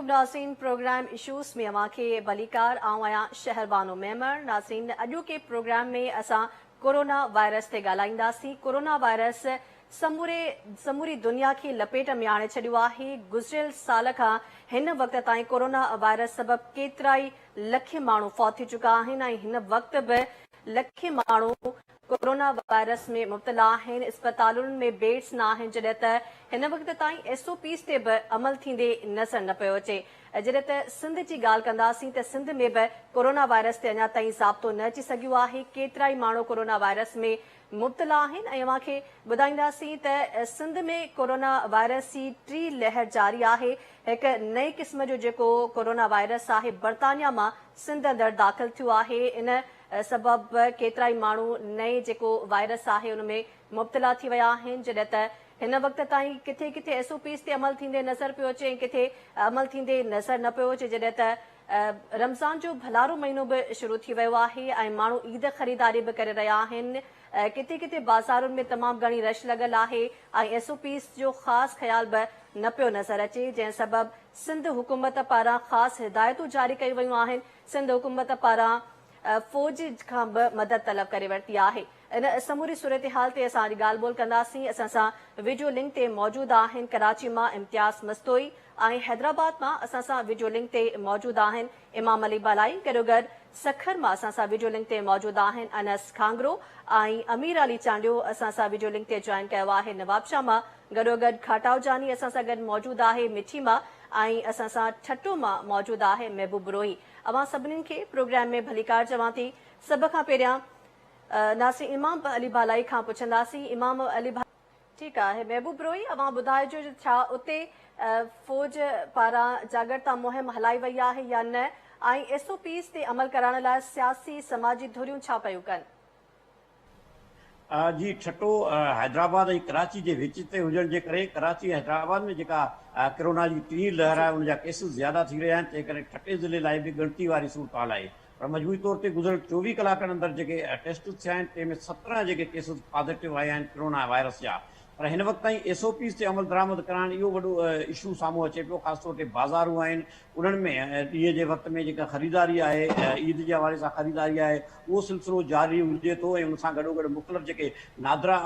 عليڪم ناظرين programme issues ۾ اوهان کي ڀليڪار آئون آهيان شهربانو ميمڻ ناظرين اڄوڪي پروگرام ۾ اسان ڪورونا وائرس تي ڳالهائينداسين ڪورونا وائرس سموري سموري دنيا کي لپيٽ ۾ آڻي ڇڏيو آهي گذريل سال کان هن وقت تائين ڪورونا وائرس سبب ڪيترائي لکين ماڻهو فوت ٿي چڪا آهن ۽ هن وقت به لکين ماڻهو ڪورونا وائرس ۾ مبتلا آهن، اسپتالن ۾ بيڊز نه آهن جڏهن ته هن وقت تائين ايس او پيز تي به عمل ٿيندي نظر نه پيو اچي جڏهن ته سنڌ جي ڳالهه ڪنداسين ته سنڌ ۾ به ڪورونا وائرس تي اڃا تائين ضابطو نه اچي سگهيو آهي ڪيترائي ماڻهو ڪورونا وائرس ۾ مبتلا آهن ۽ اوهان کي ٻڌائينداسين ته سنڌ ۾ ڪورونا وائرس جي ٽي لهر جاري آهي هڪ نئين قسم جو جيڪو ڪورونا وائرس آهي برطانيا مان سنڌ اندر داخل ٿيو آهي ان سبب ڪيترائي ماڻهو نئين جيڪو وائرس آهي ان ۾ مبتلا ٿي ويا آهن جڏهن ته هن وقت تائين ڪٿي ڪٿي ايس او پيز تي عمل ٿيندي نظر پيو اچي ۽ ڪٿي عمل ٿيندي نظر نه پيو اچي جڏهن ته رمضان جو ڀلارو مهينو به شروع ٿي ويو آهي ۽ ماڻهو عيد خريداري به ڪري رهيا آهن ڪٿي ڪٿي بازارن ۾ تمام گهڻي رش لڳل آهي ۽ ايس او پيز جو خاص خيال به نه پيو نظر اچي جنهن سبب سنڌ حڪومت پاران خاص هدايتون جاري ڪيون ويون آهن سنڌ حڪومت پاران فوج کان به مدد طلب ڪري ورتي آهي. ان سموري صورتحال تي اسان اڄ ڳالهه ٻولهه ڪنداسين. اسان سان وڊيو لنڪ تي موجود آهن ڪراچي مان امتياز مستوئي ۽ حيدرآباد مان اسان سان وڊيو لنڪ تي موجود آهن امام علي بالائي گڏوگڏ سکر مان اسان سان وڊيو لنڪ تي موجود آهن انس کانگرو ۽ امير علي چانڊيو اسان سان وڊيو لنڪ تي جوائن ڪيو آهي نوابشاهه مان گڏوگڏ کاٽائو جاني اسان سان گڏ موجود آهي مٺي مان ۽ اسان سان ٺٽو مان موجود آهي محبوب بروهي. اوهان سڀنين کي پروگرام ۾ ڀليڪار چوان ٿي. سڀ کان پهريان ناصر امام علي بالائي کان پڇنداسين. امام علي ٺيڪ آهي محبوب بروهي اوهان ٻڌائجو جو ڇا اتي فوج پاران جاڳرتا مهم هلائي وئي آهي يا نه ۽ ايس او پيز تي عمل ڪرائڻ لاء سياسي سماجي ڌريون ڇا پيون ڪن؟ جي ٺٽو حيدرآباد ۽ ڪراچي جي وچ تي هجڻ جي ڪري ڪراچي ۽ حيدرآباد ۾ جيڪا ڪرونا جي ٽين لهر آهي ان جا ڪيسز زياده ٿي رهيا آهن تنهن ڪري ٺٽي ضلعي لاء به ڳڻتي واري صورتحال آهي پر مجموعي طور تي گذريل 24 ڪلاڪن اندر جيڪي ٽيسٽس ٿيا آهن تنهن ۾ 17 جيڪي ڪيسز پازيٽو آيا آهن ڪرونا وائرس جا پر هن وقت تائين ايس او پيز تي عمل درآمد ڪرائڻ اهو وڏو اشو سامهون اچي پيو خاص طور تي بازارون آهن انهن ۾ ڏينهن جي وقت ۾ جيڪا خريداري آهي عيد جي حوالي سان خريداري آهي اهو سلسلو جاري هجي ٿو ۽ ان سان گڏوگڏ مختلف جيڪي نادرا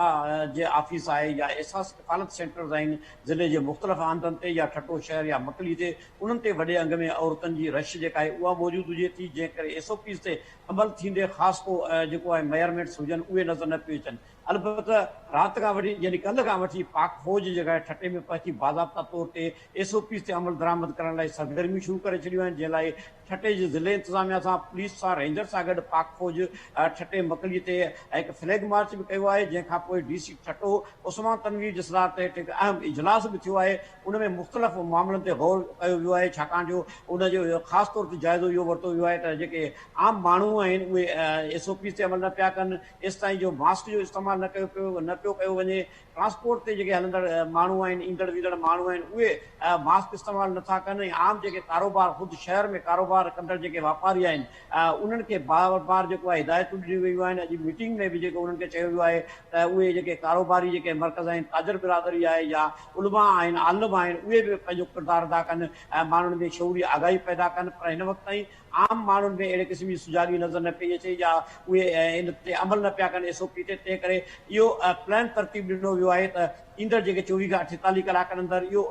جي آفيس آهي يا احساس ڪفالت سينٽرز آهن ضلعي جي مختلف هنڌن تي يا ٺٽو شهر يا مڪلي تي انهن تي وڏي انگ ۾ عورتن جي رش جيڪا آهي اها موجود هجي ٿي جنهن ڪري ايس او پيز تي عمل ٿيندي خاص ڪو جيڪو آهي ميئرمينٽس هجن اهي نظر نه پيون اچن البته رات کان وٺي يعني ڪلهه کان وٺي پاڪ فوج جيڪا آهي ٺٽي ۾ پهچي باضابطا طور تي ايس او پيز تي عمل درآمد ڪرڻ لاء سرگرميون شروع ڪري ڇڏيون آهن جنهن لاء ٺٽي جي ضلعي انتظاميا سان پوليس سان رينجرز سان گڏ پاڪ فوج ٺٽي مڪلي تي هڪ فليگ مارچ به ڪيو آهي جنهن کان پوء ڊي سي ٺٽو عثمان تنوير جي صدارت هيٺ هڪ اهم اجلاس به ٿيو آهي ان ۾ مختلف معاملن تي غور ڪيو ويو آهي ڇاڪاڻ جو ان جو خاص طور تي جائزو اهو ورتو ويو آهي ته جيڪي عام ماڻهو آهن اهي ايس او پيز تي عمل نه پيا ڪن ايستائين جو ماسڪ جو استعمال نه ڪيو پيو نه پيو ڪيو وڃي، ٽرانسپورٽ تي جيڪي هلندڙ ماڻهو آهن ايندڙ ويندڙ ماڻهو آهن اهي ماسڪ استعمال نه ٿا ڪن ۽ عام جيڪي ڪاروبار خود شهر ۾ ڪاروبار ڪندڙ جيڪي واپاري آهن انهن کي بار بار جيڪو آهي هدايتون ڏنيون ويون آهن اڄ ميٽنگ ۾ به جيڪو انهن کي چيو ويو آهي ته اهي جيڪي ڪاروباري جيڪي مرڪز آهن تاجر برادري آهي يا علماء آهن عالم آهن اهي به پنهنجو ڪردار ادا ڪن ۽ ماڻهن ۾ شعوري آگاهي پيدا ڪن پر هن وقت تائين عام ماڻهن ۾ اهڙي قسم جي سجاڳي نظر نه پئي اچي يا اهي ان تي عمل نه پيا ڪن ايس او پي تي تنهن ڪري اهو پلان ترتيب ڏنو ويو آهي ته ايندڙ جيڪي 24 کان 48 ڪلاڪن اندر اهو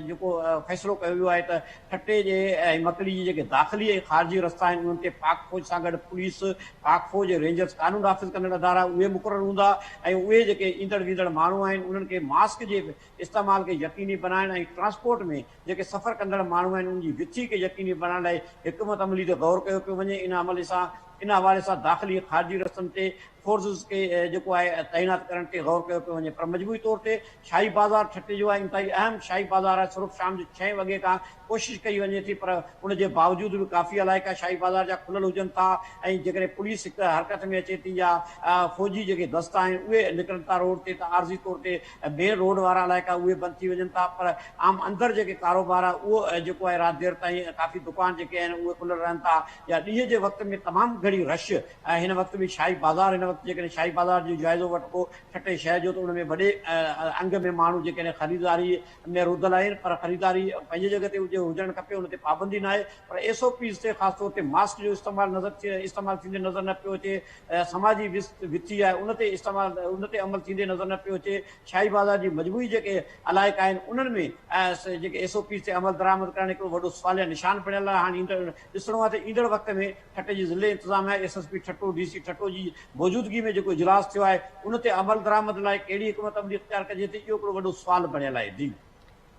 جيڪو فيصلو ڪيو ويو آهي ته ٺٽي جي ۽ مڪلي جي جيڪي داخلي ۽ خارجي رستا آهن انهن تي پاڪ فوج سان گڏ پوليس پاڪ فوج رينجرز قانون نافذ ڪندڙ ادارا اهي مقرر هوندا ۽ اهي جيڪي ايندڙ ويندڙ ماڻهو آهن انهن کي ماسڪ جي استعمال کي يقيني بنائڻ ۽ ٽرانسپورٽ ۾ جيڪي سفر ڪندڙ ماڻهو آهن انهن جي وٿي کي يقيني بڻائڻ لاء حڪمت عملي تي غور ڪيو پيو وڃي ان عملي سان ان حوالي سان داخلي ۽ خارجي رستن تي فورسز کي جيڪو آهي تعينات ڪرڻ تي غور ڪيو پيو وڃي پر مجموعي طور تي شاهي بازار ٺٽي جو آهي انتهائي اهم شاهي بازار آهي صرف شام جو ڇهين وڳي کان ڪوشش ڪئي وڃي ٿي پر ان جي باوجود به ڪافي علائقا شاهي بازار جا کليل هجن ٿا ۽ جيڪڏهن پوليس هڪ حرڪت ۾ اچي ٿي يا فوجي جيڪي دستا آهن اهي نڪرن ٿا روڊ تي ته عارضي طور تي مين روڊ وارا علائقا اهي بند ٿي وڃن ٿا پر عام اندر جيڪي ڪاروبار آهي اهو جيڪو آهي رات دير تائين ڪافي دڪان جيڪي آهن اهي کليل رهن ٿا يا ڏينهن جي وقت ۾ تمام گهڻي رش ۽ هن وقت به شاهي بازار هن وقت جيڪڏهن شاهي بازار جو جائزو وٺبو ٺٽي شهر جو ته ان ۾ وڏي انگ ۾ ماڻهو جيڪڏهن خريداري ۾ رڌل آهن پر خريداري پنهنجي جڳهه تي هجي. جو هجڻ کپي ان تي پابندي ناهي پر ايس او پيز تي خاص طور تي ماسڪ جو استعمال نظر ٿي استعمال ٿيندي نظر نه پيو اچي سماجي وٿي آهي ان تي استعمال ان تي عمل ٿيندي نظر نه پيو اچي شاهي بازار جي مجموعي جيڪي علائقا آهن انهن ۾ جيڪي ايس او پيز تي عمل درآمد ڪرڻ هڪڙو وڏو سواليه نشان بڻيل آهي هاڻي ايندڙ ڏسڻو آهي ته ايندڙ وقت ۾ ٺٽي جي ضلعي انتظاميا S S P Thatta D C Thatta جي موجودگي ۾ جيڪو اجلاس ٿيو آهي ان تي عمل درآمد لاء ڪهڙي حڪمت عملي اختيار ڪجي ٿي اهو هڪڙو وڏو سوال بڻيل آهي جي.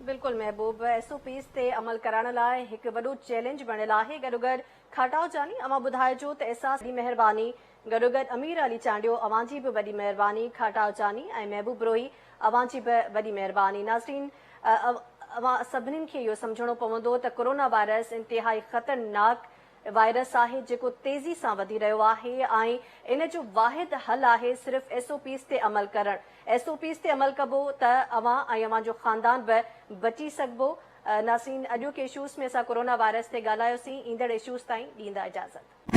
بلڪل محبوب ايس او پيز تي عمل ڪرائڻ لاء هڪ وڏو چئلينج بڻيل آهي گڏوگڏ کاٽائو جاني اوهان ٻڌائجو ته احساس وڏي مهرباني گڏوگڏ امير علي چانڊيو اوهان جي به وڏي مهرباني کاٽائو جاني ۽ محبوب بروهي اوهان جي به وڏي مهرباني ناظرين اوهان سڀنين کي اهو سمجهڻو پوندو ته ڪورونا وائرس انتهائي خطرناڪ وائرس آهي جيڪو تيزي سان وڌي رهيو آهي ۽ ان جو واحد حل آهي صرف ايس او پيز تي عمل ڪرڻ ايس او پيز تي عمل ڪبو ته اوهان ۽ اوهان جو خاندان به بچي سگهبو ناظرين اڄوڪي اشوز ۾ اسان ڪورونا وائرس تي ڳالهايوسين ايندڙ اشوز تائين ڏيندا اجازت.